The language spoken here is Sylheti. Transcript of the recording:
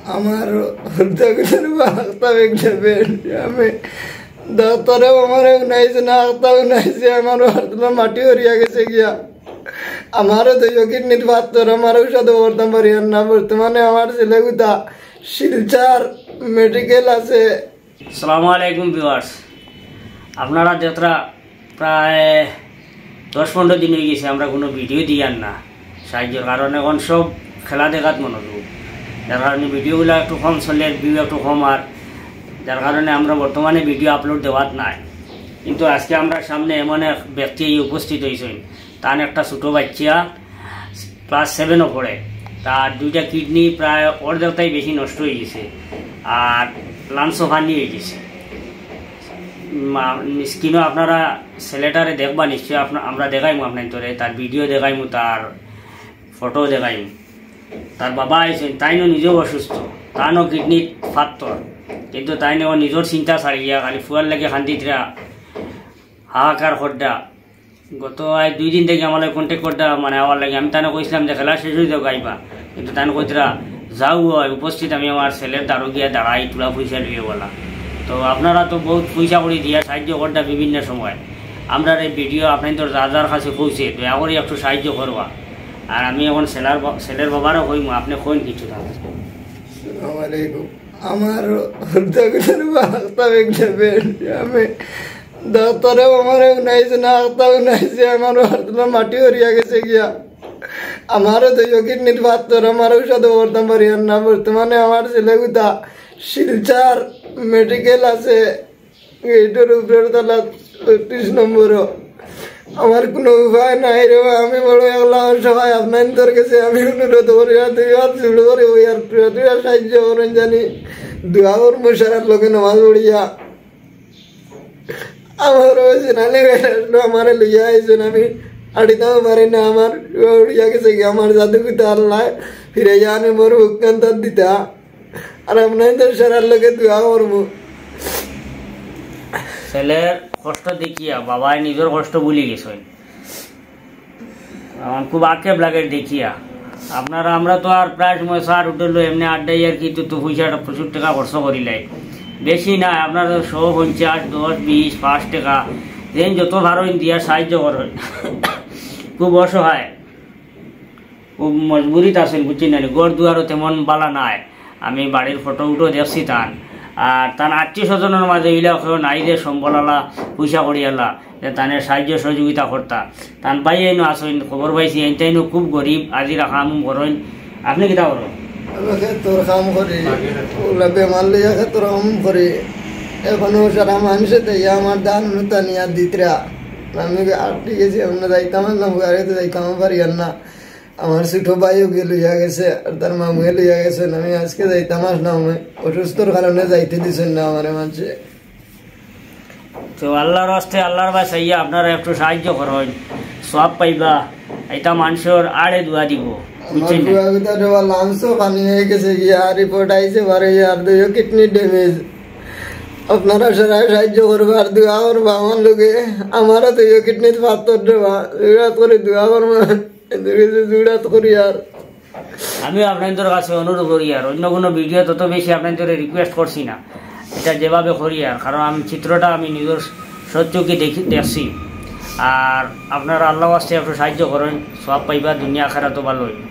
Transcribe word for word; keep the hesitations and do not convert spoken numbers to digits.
আমার হুরুতাগুলোর বা আখতা বেগ যাবে। আমি ডাক্তারেও আমারে উনাইছে না, আখতা উনাইছে, আমার হাতগুলো মাটি হরিয়া গেছে গিয়া। আমারও তো কিডনির পাথর, আমার ঔষধও করতাম পারি আর না। বর্তমানে আমার ছেলেগুতা শিলচর মেডিকেল আছে। আসসালামু আলাইকুম ভিউয়ার্স, আপনারা যতরা প্রায় দশ পনেরো দিন হয়ে গেছে আমরা কোনো ভিডিও দিয়ার না সাহায্যর কারণে। এখন সব খেলা দেখাত মনোযোগ, যার কারণে ভিডিওগুলো একটু কম চলে, ভিউ একটু কম, আর যার কারণে আমরা বর্তমানে ভিডিও আপলোড দেওয়াত নাই। কিন্তু আজকে আমরা সামনে এমন এক ব্যক্তি এই উপস্থিত হয়েছেন, তার একটা ছোটো বাচ্চা ক্লাস সেভেনও পড়ে, তার দুইটা কিডনি প্রায় অর্ধেকটাই বেশি নষ্ট হয়ে গেছে, আর লাংসও পানি হয়ে গেছে। স্ক্রিনও আপনারা ছেলেটারে দেখবা নিশ্চয়ই, আপনা- আমরা দেখাইমু আপনার ধরে, তার ভিডিও দেখাইমু, তার ফটো দেখাইমু। তার বাবা আইছেন, তাইনও নিজেও অসুস্থ, তানও কিডনির পাথর, কিন্তু তাইনও নিজের চিন্তা ছাড়িয়া খালি ফুয়ার লাগে কান্দিতরা হাহাকার কররা। গত আজ দুই দিন থেকে আমার কন্ট্যাক্ট কররা, মানে আমার লাগে। আমি তানে কইছিলাম যে খেলা শেষ হয়ে যাও গাইবা, কিন্তু তানে কইতরা যাও হয় উপস্থিত, আমি আমার ছেলের দ্বারো গিয়া দাঁড়াই, তোরা পয়সা লইয়া বলা। তো আপনারা তো বহুত পয়সা করি দিয়া সাহায্য কররা বিভিন্ন সময়, আমরা এই ভিডিও আপনার তো যার যার কাছে পৌঁছে, দয়া করে একটু সাহায্য করবা। আর আমি এখন ছেলের বা- ছেলের বাবারও কইমু, আপনি কইন কিছু তাহলে। আসসালামু আলাইকুম। আমার হুরুতাগুলোর বা আখতা বেগ যাবে। আমি ডাক্তারেও আমারে উনাইছে না, আখতা উনাইছে, আমার হাতগুলো মাটি হরিয়া গেছে গিয়া। আমারও তো কিডনির পাথর, আমার ঔষধও করতাম পারি আর না। বর্তমানে আমার ছেলেগুতা শিলচর মেডিকেল আছে, গেটর উপরের তলা ছত্রিশ নম্বরও। আমার কোনো উপায় নাই রে বা, আমি বড় একলা অসহায়। আপনার তোর কাছে আমি অনুরোধ করি, আর দুই হাত জোড় করে ওই আর তুই আর সাহায্য করেন জানি। দোয়া করবো সারার লোকে নামাজ পড়িয়া। আমার ওই সেনানি আসলো, আমারে লইয়া আইছেন, আমি আড়িতাম পারি না। আমার উড়িয়া গেছে কি আমার জাদু পিতা আল্লাহ ফিরে জানে মোর ভুক্তান তার দিতা। আর আপনার তো সারার লোকে দোয়া করবো। ছেলের কষ্ট দেখিয়া বাবায় নিজের কষ্ট ভুলি গেছেন। আমার খুব আক্ষেপ লাগে দেখিয়া। আপনারা, আমরা তো আর প্রায় সময় স্যার হোটেল এমনি আড্ডাই আর কি, তো তো পয়সাটা প্রচুর টাকা খরচ করিলাই, বেশি না, আপনারা সহ পঞ্চাশ, দশ, বিশ, পাঁচ টাকা, যেন যত পারেন দিয়া সাহায্য করেন। খুব অসহায়, খুব মজবুরিত আছেন, বুঝছেন না? ঘর দুয়ারও তেমন বালা নাই। আমি বাড়ির ফটো উটো দেখছি তান, আর তান আত্মীয় স্বজনের মাঝে ইলা কেউ নাই যে সম্বলালা, পয়সা করিয়ালা, যে তানে সাহায্য সহযোগিতা করতা। তান ভাই এইনো আছইন, খবর পাইছি, এইনটাইনো খুব গরিব, আজিরা কাম উম করইন। আপনি কিতা করইন? আমি খেতর কাম করি, ওলা বেমার লইয়া খেতর কাম করি। এখনো সারা মানুষে দেয়া আমার ধান উতা নিয়া দিতরা। আমি আটকি গেছি, আমরা যাইতাম না, গাড়িতে যাইতাম পারি আর না। আমার ছোট ভাইও গিয়া লইয়া গেছে, আর তার মামুয়ে লইয়া গেছেন। আমি আজকে যাইতাম আসলাম, অসুস্থর কারণে যাইতে দিছেন না আমারে মানষে। তো আল্লাহর রাস্তে, আল্লাহর বায় চাইয়া আপনারা একটু সাহায্য করইন, সওয়াব পাইবা। এটা মানুষের আড়ে দোয়া দিব, আমার বুঝছেন না? দোয়া কথা দেওয়া লাংসও পানি হয়ে গেছে গিয়া, রিপোর্ট আইছে বারো ইয়ার দুইও কিডনি ড্যামেজ। আপনারা সবাই সাহায্য করবা আর দোয়া করবা আমার লোকে। আমারও দুইও কিডনির পাথর দেওয়া, বিরাট করে দোয়া করবা। এদের কাছে জুড়াত করি আর। আমিও আপনাদের কাছে অনুরোধ করি আর, অন্য কোনো ভিডিও তত বেশি আপনাদের রিকোয়েস্ট করছি না, এটা যেভাবে করি আর, কারণ আমি চিত্রটা আমি নিজের সচক্ষে দেখি, দেখছি। আর আপনারা আল্লাহ ওয়াস্তে একটু সাহায্য করেন, সওয়াব পাইবা, দুনিয়া আখেরাতও ভালো হইব।